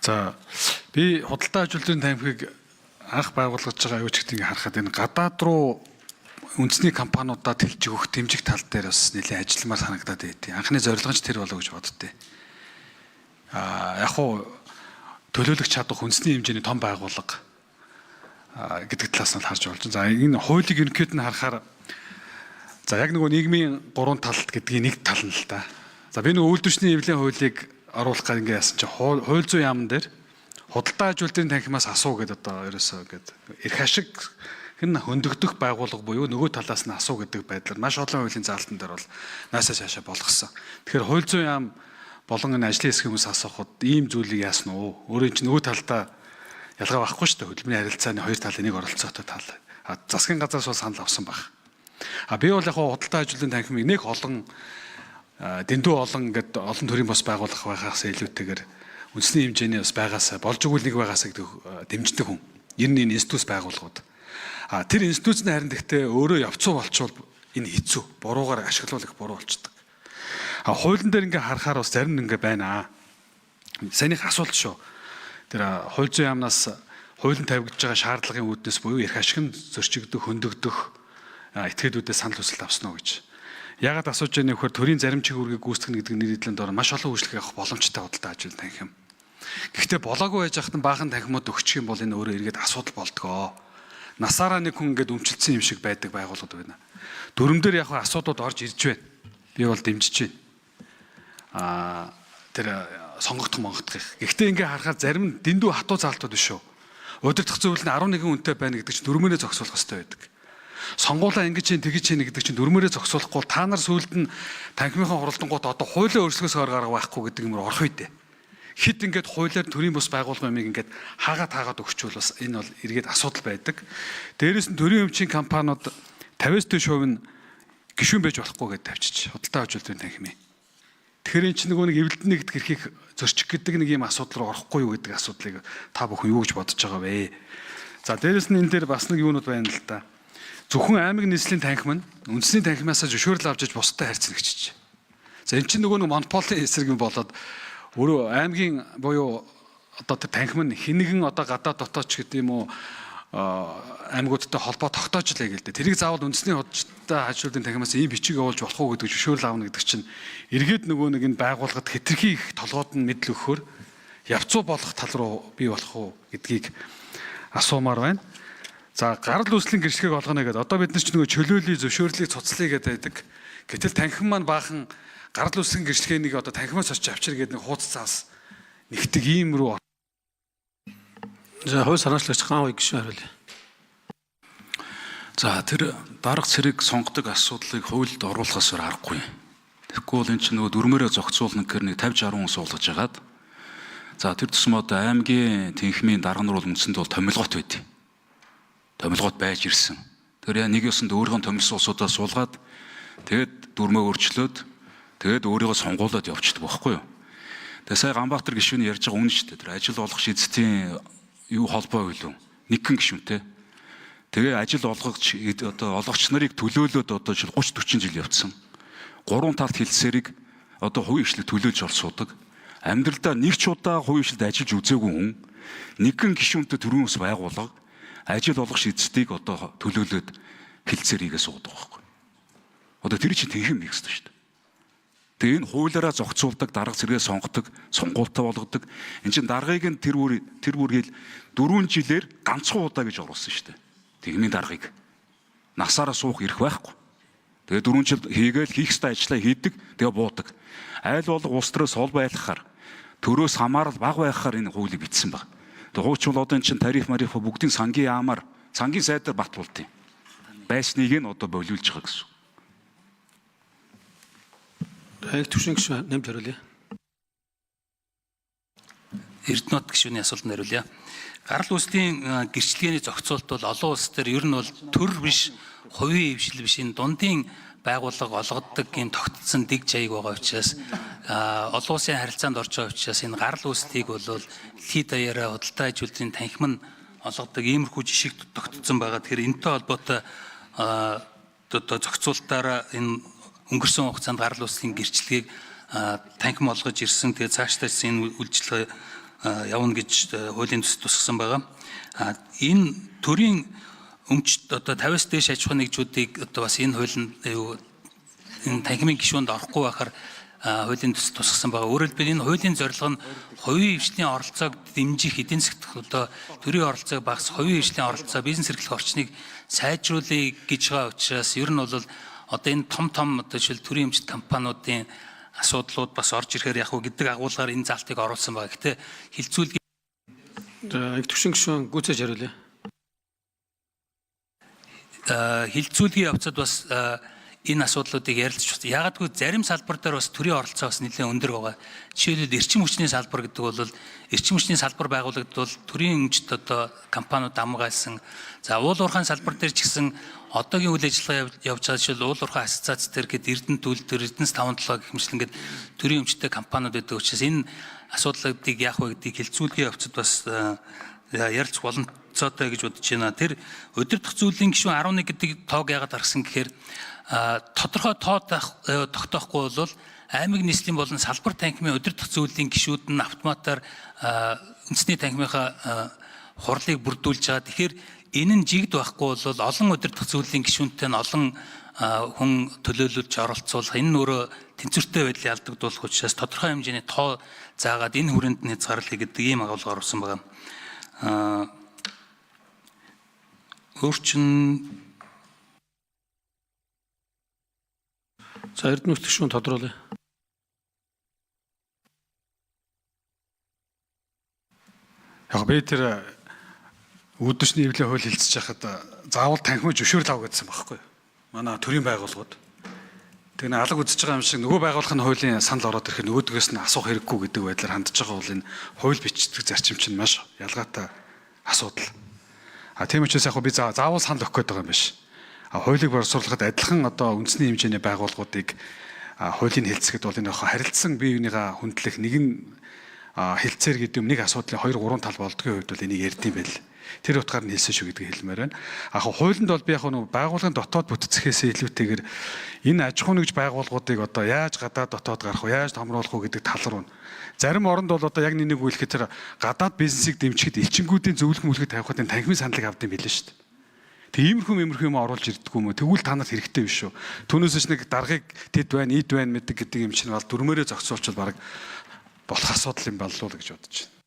За, би худалдаа аж үйлдвэрийн танхимыг анх байгуулгаж байгаа юу ч гэдэг ингээ харахад энэ гадаад руу үндэсний компаниудаа тэлж өгөх, дэмжих тал дээр бас нэлээд ажилламаар санагдаад байдیں۔ Анхны зорилго нь ч тэр болов гэж боддتي. Яг хуу төлөөлөх чадах үндэсний хэмжээний том байгууллага гэдэг талаас нь харж болж байна. За, энэ хуулийг ерөнхийд нь харахаар, за, яг нөгөө нийгмийн гурван талт гэдгийн нэг тал нь л та. За, би нөгөө үйлдвэрчний эвлийн хуулийг оруулах гар ингээ яасан чи хууль зүйн яамн дээр худалдаа аж үйлдвэрийн танхимаас асуу гэдээ одоо ерөөсөө ингээд эрх ашиг хэн хөндөгдөх байгууллага буюу нөгөө талаас нь асуу гэдэг байдлаар маш олон хуулийн заалтан дээр бол наасаа цаашаа болгосон. Тэгэхээр хууль зүйн яам болон энэ ажлын хэсгийн хүмүүс асуухад ийм зүйлийг яасан уу? Өөрөө чинь нөгөө талдаа ялгаа байхгүй шүү дээ. Хөдөлмөрийн харилцааны хоёр талын нэг оролцоотой тал. А засгийн газраас бол санал авсан баг. А би бол яг худалдаа ажлын танхимыг нэг олон дэндүү олон ингээд олон төрлийн бос байгуулах байхаас илүүтэйгээр үндэсний хэмжээний бас байгаасаа болж өгвөл нэг байгаасаа гэдэг дэмждэг хүн. Ер нь энэ институт байгууллагууд. А тэр институт нь харин тэгтээ өөрөө явцуу болчвол энэ хэцүү. Буруугаар ашиглуул их буруу болчдөг. А хуулийн дээр ингээ харахаар бас зарим ингээ байна. Саяных асуулт шүү. Тэр хууль зүйн яамнаас хуулийн тавигдж байгаа шаардлагын үүднээс буюу эрх ашиг нь зөрчигдөх, хөндөгдөх этгээдүүдээс санал хүсэлт авсан уу гэж. Ягаад асууж байгаа нөхөр төрийн зарим чиг үүргийг гүйцэтгэх гэдэг нэр эдлэн дор маш олон үйлчлэг авах боломжтой худалдаа ажил танхим. Гэхдээ болоогүй байж хахад нь баахан танхимууд өгчих юм бол энэ өөрөө эргээд асуудал болдгоо. Насаараа нэг хүн ингээд өмчлөсөн юм шиг байдаг байгууллагууд байна. Дүрм дээр яг асуудлууд орж ирж байна. Би бол дэмжиж байна. Тэр сонгогдох монгодох. Гэхдээ ингээ харахаар зарим нь дэндүү хатуу заалтууд биш үү. Удирдах зөвлөл нь 11 үнэтэй байна гэдэг чинь дүрмээрээ зогсоолох хэрэгтэй байдаг. Сонгуулаа ингэж чинь тэгэж чинь гэдэг чинь дүрмээрээ зогсоолохгүй та нар сүүлд нь танхимынхаа хуралдангууд одоо хуулиа өөрчлөхөөс өөр арга байхгүй гэдэг юм орох үедээ. Хит ингээд хуулиар төрийн бус байгуулгын юмыг ингээд хаагаад хаагаад өгчвөл бас энэ бол эргээд асуудал байдаг. Дээрээс нь төрийн өмчийн компаниуд 50-аас дээш хувь нь гишүүн байж болохгүй гэдээ тавьчих. Худалдаа аж үйлдвэрийн танхимын. Тэгэхээр эн чинь нөгөө нэг эвлэлдэн нэгдэх эрхийг зөрчих гэдэг нэг юм асуудал руу орохгүй юу гэдэг асуудлыг та бүхэн юу гэж бодож байгаа вэ? За, дээрэс нь энэ дээр бас нэг юунууд байна л да. Зөвхөн аймаг нийслэлийн танхим нь үндэсний танхимаасаа зөвшөөрөл авч иж бусдад харьцна гэж. За, эн чинь нөгөө нэг монополийн эсрэг юм болоод өөрөө аймгийн буюу одоо тэр танхим нь хинэгэн одоо гадаад дотооч гэдэг юм уу аймагуудтай холбоо тогтоож лээ гэлдэ. Тэрийг заавал үндэсний худалдаа хажуулын танхимаас ийм бичиг явуулж болох уу гэдэг зөвшөөрөл авна гэдэг чинь эргээд нөгөө нэг энэ байгууллагад хэтэрхий их толгойд нь мэдл өгөхөөр явцуу болох тал руу бий болох уу гэдгийг асуумаар байна. За, гарал үүслийн гэрчлэгийг олгоно гэдэг. Одоо бид нар ч нөгөө чөлөөлөе, зөвшөөрлийг цуцлая гэдэг байдаг. Гэтэл танхим маань баахан гарал үүслийн гэрчлэгийг одоо танхимаас очиж авчир гэдэг нэг хууц цаас нэгдэг ийм рүү. За, хууль санаачлагч Гаан хоёр гишүүн хариулъя. За, тэр дарга цэрэг сонгодог асуудлыг хуульд оруулахаас өөр аргагүй. Тэгэхгүй бол эн чинь нөгөө дүрмээрээ зохицуулна гэхээр нэг 50 60 хүн суулгаж хагаад, за, тэр тусам одоо аймгийн тэнхмийн дарга нар бол үндсэндээ бол томилгоот байд. Томилгоот байж ирсэн. Тэр яа нэг ёсонд өөрийнхөө томилсон улсуудаа суулгаад, тэгээд дүрмээ өөрчлөөд, тэгээд өөрийгөө сонгуулад явчихдаг байхгүй юу? Тэгээ сая Ганбаатар гишүүний ярьж байгаа үнэн шүү дээ. Тэр ажил олгох шийдтийн юу холбоо билүү? Нэгэн гишүүнтэй. Тэгээ ажил олгогч одоо олгогч нарыг төлөөлөөд одоо жил 30 40 жил явцсан. Гурван талт хэлсэрийг одоо хувийн хвшлийг төлөөлж олсуудаг. Амьдралдаа нэг ч удаа хувийн хвшлд ажиллаж үзээгүй хүн нэгэн гишүүнтэй төрийн ус байгууллага ажил олгох шийдтийг одоо төлөөлөөд хэлцээр хийгээ суудаг байхгүй. Одоо тэр чинь тэнхэм хийх ёстой шүү дээ. Тэгээ энэ хуулиараа зохицуулдаг, дарга зэрэгээ сонгодог, сонгуультай болгодог. Энд чинь даргыг нь тэр бүр тэр бүргээл 4 жилээр ганцхан удаа гэж оруулсан шүү дээ. Тэгмийн даргыг насаараа суух эрх байхгүй. Тэгээ 4 жил хийгээл хийх ёстой ажлаа хийдэг, тэгээ буудаг. Айл болго улс төрөөс ол байлгахаар, төрөөс хамаарал бага байхаар энэ хуулийг бичсэн баг. Тэгээ хуучин бол одоо эн чинь тариф мариф бүгдийн сангийн яамаар, сангийн сайдаар батлуулдیں۔ Байсныг нь одоо болиулж байгаа гэсэн. Аяг төвшин гишүүн нэмж хариулъя. Эрдэнэт гишүүний асуултанд хариулъя. Гарал үүслийн гэрчлэгээний зохицуулт бол олон улс төр ер нь бол төр биш, хувийн хвшил биш, энэ дундын байгууллага олгодог ийм тогтцсон дэг жаяг байгаа учраас, олон улсын харилцаанд орж байгаа учраас энэ гарал үүслийг бол дэлхийд даяараа худалдаа аж үйлдвэрийн танхим нь олгодог иймэрхүү жишг тогтцсон байгаа. Тэгэхээр энэтэй холбоотой одоо зохицуултаараа энэ өнгөрсөн хугацаанд гарал үүслийн гэрчлэгийг танхим олгож ирсэн. Тэгээ цаашдаа энэ үйлчлэгээ явна гэж хуулийн төсөл тусгасан байгаа. Энэ төрийн өмчт одоо 50-аас дээш аж ахуйн нэгжүүдийг одоо бас энэ хуулинд юу энэ танхимын гишүүнд орохгүй байхаар хуулийн төсөл тусгасан байгаа. Өөрөөр хэлбэл энэ хуулийн зорилго нь хувийн хвшлийн оролцоог дэмжих, эдийн засгт одоо төрийн оролцоог багасгах, хувийн хвшлийн оролцоо, бизнес эрхлэх орчныг сайжруулъя гэж байгаа учраас ер нь бол одоо энэ том том одоо жишээл төрийн өмчт компаниудын асуудлууд бас орж ирэхээр яг уу гэдэг агуулгаар энэ заалтыг оруулсан байгаа. Гэтэ хилцүүлгийн За их түвшин гишүүн гүйцээж хариулъя. Хилцүүлгийн явцад бас энэ асуудлуудыг ярилцж байна. Яагадгүй зарим салбар дээр бас төрийн оролцоо бас нэлээд өндөр байгаа. Жишээлбэл эрчим хүчний салбар гэдэг бол эрчим хүчний салбар байгуулагдвал төрийн өмчт одоо компаниуд дамгаалсан. За уул уурхайн салбар дээр ч гэсэн одоогийн үйл ажиллагаа явж байгаа жишээл уул уурхайн ассоциац дээр гээд Эрдэнэт үйлдвэр, Эрдэнэс 57 гэх мэт ингээд төрийн өмчтэй компаниуд байдаг учраас энэ асуудлуудыг яах вэ гэдгийг хилцүүлгийн явцад бас ярилцах боломжтой гэж бодож байна. Тэр удирдах зүйлийн гишүүн 11 гэдэг тоог яагаад гаргасан гэхээр тодорхой тоо тогтоохгүй бол аймаг нийслэлийн болон салбар танхимын удирдах зүйлийн гишүүд нь автоматар үндэсний танхимынхаа хурлыг бүрдүүлж байгаа. Тэгэхээр энэ нь жигд байхгүй бол олон удирдах зүйлийн гишүүнтэй нь олон хүн төлөөлүүлж оролцуулах энэ нь өөрөө тэнцвэртэй байдлыг алдагдуулах учраас тодорхой хэмжээний тоо заагаад энэ хүрээнд нь хязгаарлая гэдэг ийм агуулга оруулсан байгаа. Өөрчин За Эрдэнэт гишүүн тодруулъя. Яг би тэр үүднэшний эвлэлийн хууль хэлцэж байхад заавал танхимын зөвшөөрөл ав гэдсэн байхгүй юу? Манай төрийн байгууллагууд. Тэгээ нэг алаг үзэж байгаа юм шиг нөгөө байгууллагын хуулийн санал ороод ирэхэд нөгөөдгөөс нь асуух хэрэггүй гэдэг байдлаар хандж байгаа бол энэ хууль бичдэг зарчим чинь маш ялгаатай асуудал. А тийм учраас яг би заавал санал өгөх гээд байгаа юм биш. А хуулийг боловсруулахад адилхан одоо үндэсний хэмжээний байгууллагуудыг хуулийн хэлцэхэд бол энэ харилцсан бие биенийгаа хүндлэх нэг нь хэлцээр гэдэг юм нэг асуудлын 2 3 тал болдгийн хувьд бол энийг ярьдсан байл. Тэр утгаар нь хэлсэн шүү гэдгийг хэлмээр байна. А хуулинд бол би яг нэг байгууллагын дотоод бүтцэхээс илүүтэйгээр энэ аж ахуйн нэгж байгууллагуудыг одоо яаж гадаад дотоод гарах вэ, яаж томруулах уу гэдэг тал руу. Зарим оронд бол одоо яг нэг үйлхэд тэр гадаад бизнесийг дэмжихэд элчингүүдийн зөвлөх мүлхөд тавихад энэ танхимын саналыг авд юм билээ шүү дээ. Тэг иймэрхүү юм оруулж ирдэггүй юм уу? Тэгвэл та нарт хэрэгтэй биш үү? Түүнээс ч нэг даргыг тэд байна, ид байна мэддэг гэдэг юм чинь бол дүрмээрээ зохицуулчвал баг болох асуудал юм боллоо л гэж бодож байна.